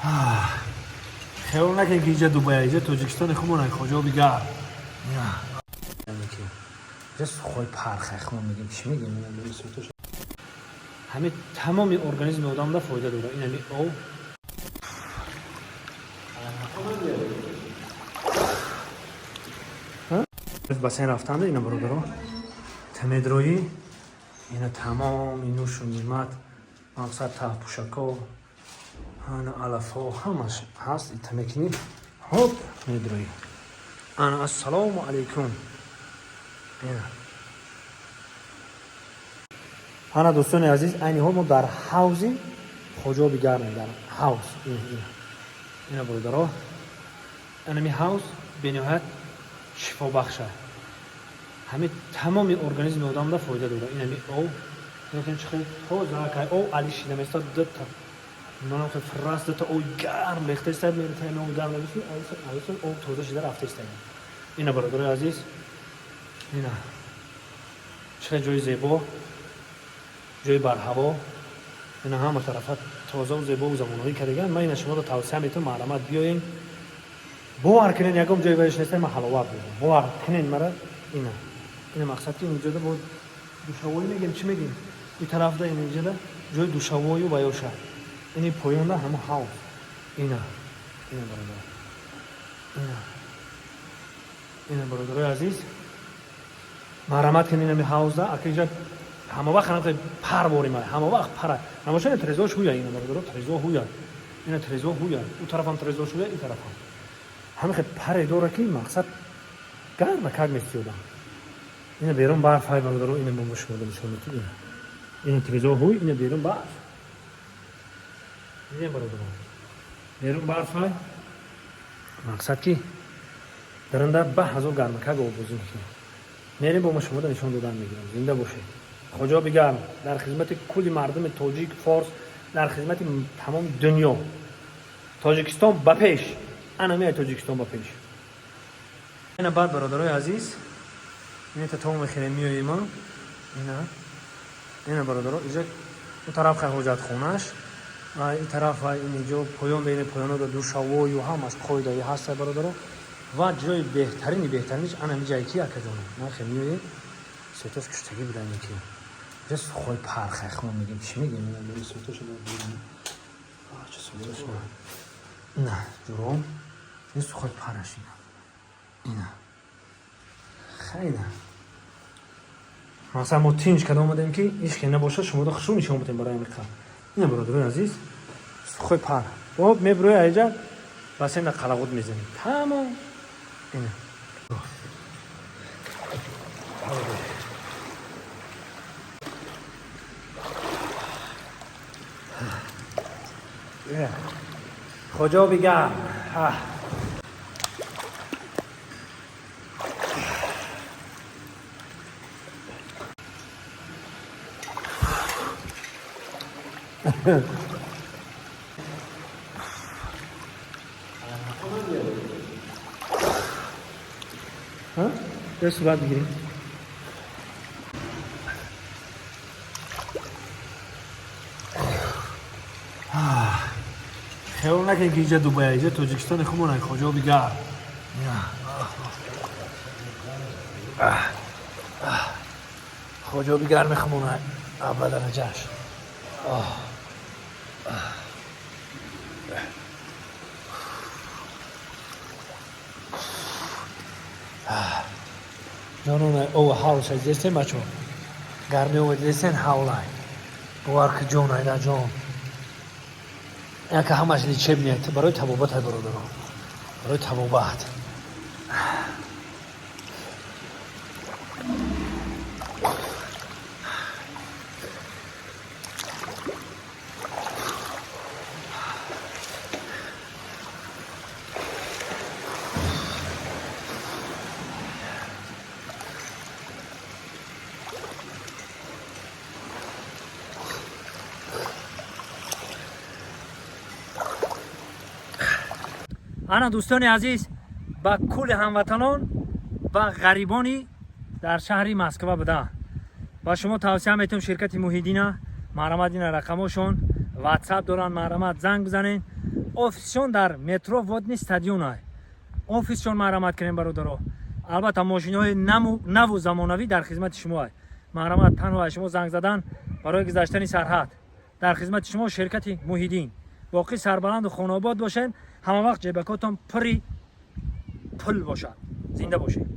Хиёл накунед, ки инҷа Дубай, инҷа Тоҷикистони хумона, Хоҷаоби Гарм. Инҷа сухой парха хумо мегем, чӣ мегем? Ҳами тамоми организми одамда фоида дорад ин ҳами об. Бассейн рафтанда, ина, бародаро, тамедроӣ, ина тамоми нӯшу нимат, мақсад таҳпӯшако, ана алафҳо, ҳамаш ҳаст. Тамекунӣ, ҳоп, медроӣ. Ана, ассалому алайкум. Ина, ана, дӯстони азиз, айни ҳол мо дар ҳавзи Хоҷаоби Гармем, дар ҳавз. Ина, бародаро, анами ҳавз бениҳоят шифобахша, ҳами тамоми организми одамда фоида дорад ин ҳами об. Чӣ хел тоза об али шида места, дута нонам хел фрас, дута об гарм рехта истад, меритаем, об гарм набиси, об тоза шида рафта истад. Ина, бародарои азиз, ина чӣ хел ҷои зебо, ҷои барҳаво. Ина ҳама тарафа тозаву зебову замонаҳои кардаган. Ман ина шуморо тавсия метавам, марҳамат, биёен. Бовар кунед, ягон ҷои вариш неста, ман ҳаловат дорам, бовар кунед мара. Ина мақсад ки инҷода бо душавоӣ мегем, чӣ мегем, ин тарафда, ина инҷода ҷои душавою ваёша, ини поёнда ҳама ҳавз. Ина, бародар, ина, бародарои азиз, марҳамат кунед. Инами ҳавзда ака инҷа ҳама вақт ҳама пар борима, ҳама вақт пара намошад. Ина трезош ҳуя, ина, бародаро, трезо ҳуя, ина трезо ҳуя, у тарафам трезош ҳуя, ин тарафам ҳама хел паре дора, ки мақсад гарма как местиёдам. Ина берун барф ҳай, бародаро, ина мо шумо нишон метем. Ина трезо ҳуй, ина берун барф. Ина, бародаро, берун барф ҳай. Мақсад ки даранда ба ҳазор гармакак оббозӣ мекунем. Мерем, бо ма шумода нишон додан мегирам. Зинда бошед. Хоҷаоби Гарм дар хизмати кулли мардуми тоҷик, форс, дар хизмати тамоми дунё. Тоҷикистон ба пеш! Ана меай, Тоҷикистон ба пеш! Ина баъд, бародарои азиз, ина то мехелем, меоема. Ина, бародаро, иҷа у тараф хай ҳоҷатхонаш, ин тараф ин иҷо поён, ина поёнода душавою ҳамаш қоидаи ҳаста, бародаро. Ва ҷои беҳтарини беҳтариниш ана миҷае ки, акаҷонам, нахе меоем, сетош куштагӣ будан, ки иҷа сухой парха хумо мегем, чӣ мегем, сетош на ҷуром, ин сухой параш. Ина хайна, масалан, мо тинҷ карда омадем, ки ҳеч ке набошад, шумода хушрӯ нишон будем барои амиқа. Ина, бародарои азиз, сухой пар боб мебирои, аиҷа бассейна қалағут мезанем, тамом. Ина. Хоҷаоби Гарм. Ё сурат бигирем. Хиёл накунед, ки инҷа Дубай, инҷа Тоҷикистони хумона, Хоҷаоби Гарм. Хоҷаоби Гарми хумона ба дараҷааш. Ҷонона, ова ҳавса дидестен, бачо, гарми ова дидестен, ҳавлай, бовар ки ҷон айда ҷон. Яка ҳамаш лечебный, барои табобат ай, бародарон, барои табобат. Ана, дӯстони азиз, ба кулли ҳамватанон ва ғарибони дар шаҳри Москва буда, ба шумо тавсия метавам ширкати Муҳиддина. Марҳамат, ина рақамошон, ватсап доранд, марҳамат, занг бизанед. Офисшон дар метро Водный стадион, офисшон. Марҳамат кунем, бародаро. Албатта, мошиноҳои наву замонавӣ дар хизмати шумо. Марҳамат, танҳо аз шумо занг задан барои гузаштани сарҳад. Дар хизмати шумо ширкати Муҳиддин. Боқӣ сарбаланду хонаобод бошед, ҳама вақт ҷебакотон пури пул бошад. Зинда бошед.